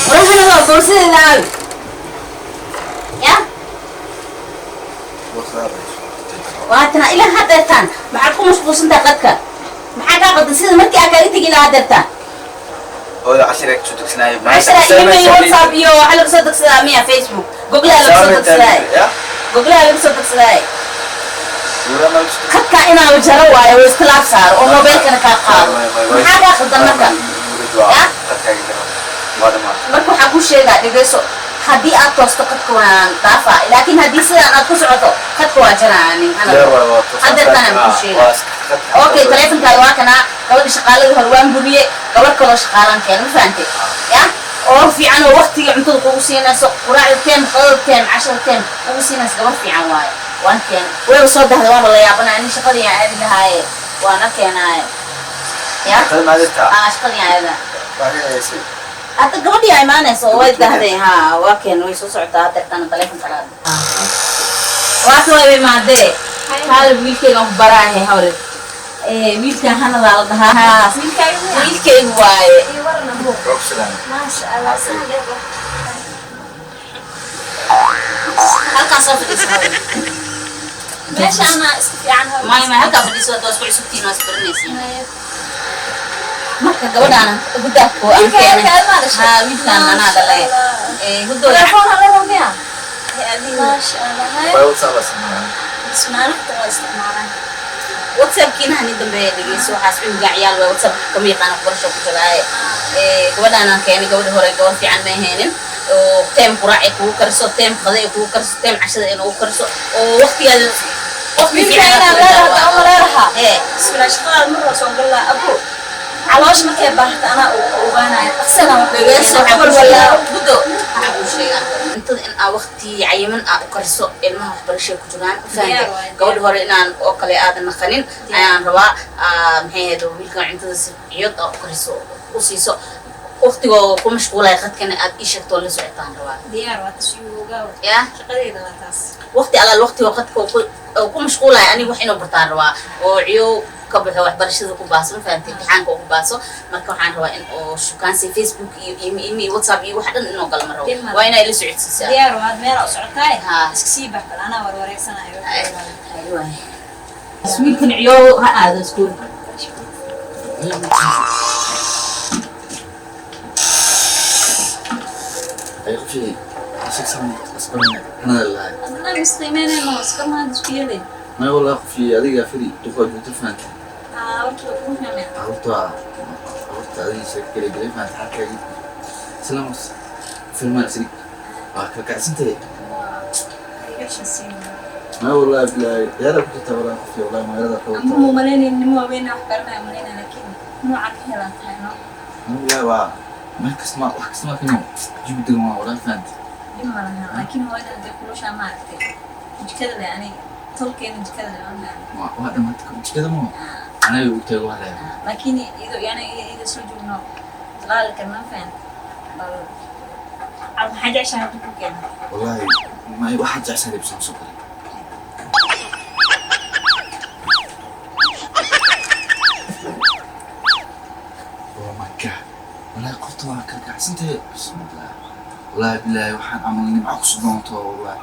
Warahana waa boorsadeeda aawi ya. Waatana ilaa hadeertaan maxaad ku mashquulsantahay qadka? Maxaa kaa qaldan sida markii aa kaaga tegi ilaa hadeertaan? Hooyo, cashir ay kusoo degsanaayo. Cashara email, WhatsApp iyo waxaa laga soo degsadaa miya? Facebook, Googlaha laga soo degsadaay, Googlaha laga soo degsadaay. Khadka inaa jaro waayo oo istilaaf saaro oo mobilkana kaa qaado. Maxaa kaa qaldan marka? Ya? Marka waxaa kuu sheegaa, dhegeyso, haddii aad toosto khadka waan dhaafaa, laakiin haddii sidaan aad ku socoto khadka waa jaraa nin. Hadeertaan aan kuu sheega. Okay, taleefonkaada waa kanaa. Gabadha shaqaaladii hore waan buriyey, gabadh kaloo shaqaalan keen, ma fahantay? Ya, oo fiican oo waqtiga cuntada kugu siinayso, quraacda teen, qadada teen, cashada teen kugu siinayso. Gabar fiican waaye, waan keenay. Wayba soo dahday, waaba la yaabanaya. Nin shaqadii aan aadi lahaaye waana keenaaye ya. Ah, shaqadii aan aada hadda gabadhii aa imaanaysa oo way dahday. Ha, waa keen, way soo socotaa hadeertana. Taleefon kalaada waa ka wayba imaadee. Kaale, wiilkaygaan ku baraahe hore. Wiilkan hanadaa la dhahaa, wiilkaygu waaye. Maasha Allah, saan dheer. Halkaan soo fadhiiso hore. Meeshaana iska fiican. May, may, halkaa fadhiiso. Hadda waa isku cusubtiin, waa isbaranaysiin. Marka gabadhaan gudaafko aan Wiilka keenay. Aad maa dhashay? Ha, wiilkaan anaa dhalay. Hudooda. Telefoon haleelo miya? Maasha Allah. Hay. Ismaalinta waa isticmaalaan. WhatsAppkiina hani dambe dhegeyso. Waxaas cunuga ciyaal waay, WhatsApp kama yaqaana, waxbarasho ku jiraaye. Gabadhaan aan keenay, gabadha hore gabar fiican ma ahaynin oo time quraac ay kugu kariso, time qada ay kugu kariso, time cashada ay nagu kariso oo waqtigaada waqti Wiilka fiican inaan aad ku leedahay ridaa. Uma leedaha. Bismillah, shaqada mar waa soo galaa abo. Caloosha markay baahata anaa u ogaanaya. Dhaqsana wax. Dhegeyso, waxaan kuu sheegaa, guddo, waxaan kuu sheegaa cuntada in aa waqti cayiman aa u kariso. Ilmaha waxbarashay ku jiraan, u Diyaar fahantay? waay, Gabadha hore inaan oo kale aadan naqanin ayaan rabaa. Maxay ahayd, wiilkan cuntada si ciyod aa u kariso, u siiso, waqtigoo ku mashquulaya qadkana aad ii sheegto oo la socotaan rabaa. Diyaar waa tas ogaa. Ya. Shaqadeeda waa taas. Waqti alaal waqtigoo qadka uu ku mashquulaya, aniga wax inuu bartaan rabaa oo ciyo ka baxo, waxbarashada ku baaso, ma fahantay? Imtixaanka ugu baaso. Marka waxaan rabaa in oo shukaansi Facebook iyo email iyo WhatsApp iyo wax dhan inuu galo ma rabo. Dhib ma waa inaa ila socodsiisaa. Diyaar waad meel u socotaay. Ha. Iska sii bax bal, anaa warwareegsanayo. Wiilkan ciyo ha aado iskuulka. Adna misqiimeynayno iska maad isku yeelay. May, wallah qofkii adiga firi duqo joogto, fahanti. Ah, horta waa kuu fahmay. Horta adiga sheeko kale gelay, fahanti, xalkaagii islamas filmaan isrig waa kala kacsantahay. Iga siin. May, wallahi bilaay yaara ku jirta, wallahi qofkii, wallahi magaalada ka Ama wata. mu malaynaynin nimo waaweyn wax baranaya malaynaya, laakiin nooca ka helaan tahay no. Wallahi waa meel kasta ma wax kasta ma kino jibi degan waa, wallahi, fahanti. Dhib ma laha, laakiin hooyada hadday kulushaa maaragtay jikada le, aniga tolkeena jikada le waan. Waa dhamaatay jikada ma anaga u taago wax leeyahay. Laakiin iyadoo yani iyadoo soo joogno dalaali karna, fahan bal cad maxaa jeceshahay hadda ku keena? Wallahi may, waxaad jeceshahay ibsaan soo qoray. Oh my God, wallahi qofta waa kala kacsantahay. Bismillah, wallahi bilahi waxaan camal nimco ku doonto wallahi.